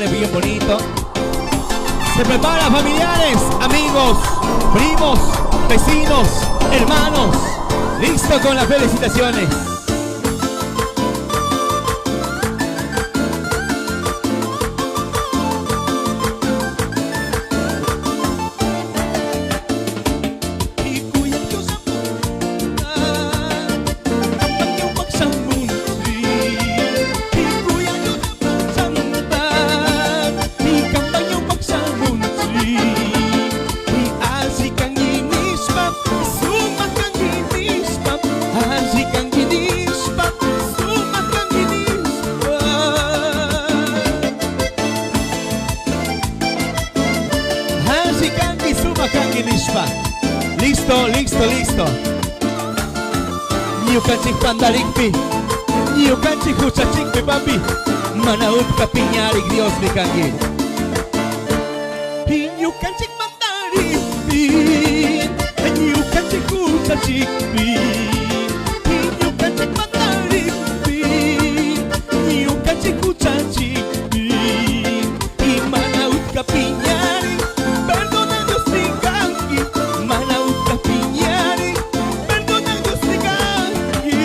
sale bien bonito. Se prepara familiares, amigos, primos, vecinos, hermanos. Listo con las felicitaciones. Listo, listo, listo. Ñukanchik pandarikpi, ñukanchik huchachikpi, papi. Mana utka piñarik Diosmi kanki. Ñukanchik pandarikpi, ñukanchik huchachikpi, ñukanchik pandarikpi, ñukanchik huchachikpi, mana utka piñarik, perdona Diosmi kanki, mana utka piñarik, perdona Diosmi kanki.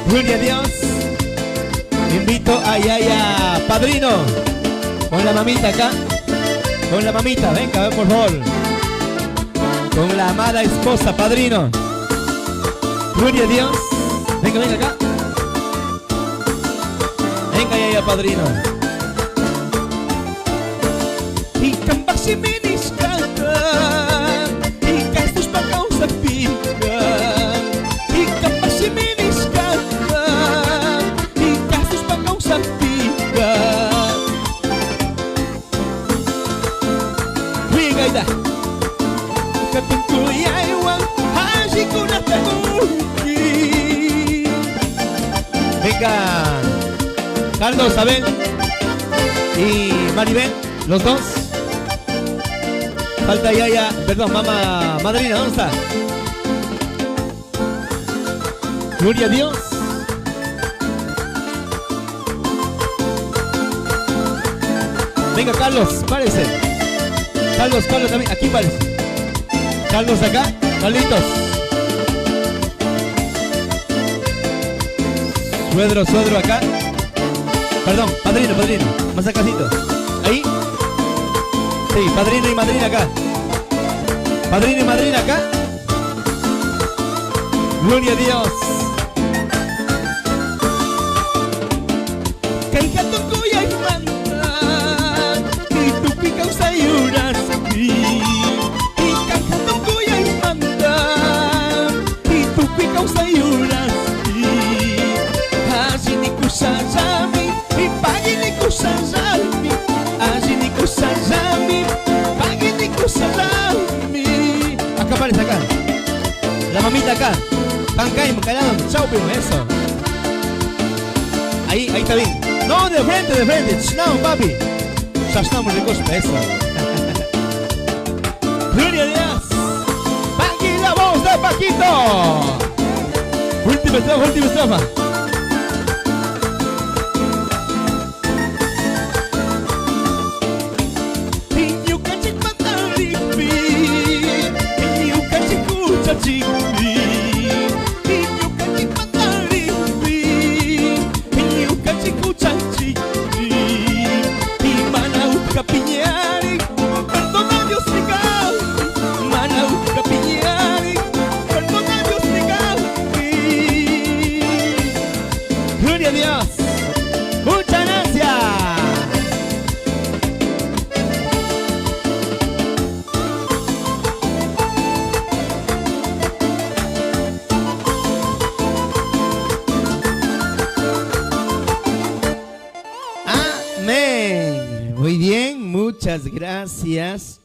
Gloria a Dios. Invito a Yaya, padrino, con la mamita acá. Con la mamita, venga, por favor. Con la amada esposa, padrino. Gloria a Dios. Venga, venga acá. Venga, Yaya, padrino. Venga, Carlos, Abel y Maribel, los dos. Falta Yaya, perdón, mamá, madrina, ¿dónde está? Gloria a Dios. Venga, Carlos, párese. Carlos, Carlos también, aquí párese. Carlos acá, Carlitos. Suegro, suegro acá. Perdón, padrino, padrino. Más acácito. Ahí. Sí, padrino y madrina acá. Padrino y madrina acá. Gloria a Dios. Acá aparece acá. La mamita acá. Pancay, callado. Chau, primo, eso. Ahí, ahí está bien. No, de frente, de frente. No, papi. Ya estamos de costa, eso. Gloria a Dios. Paqui, la voz de Paquito. Última estrofa, última estrofa. Gloria a Dios. Muchas gracias. Amén. Muy bien, muchas gracias.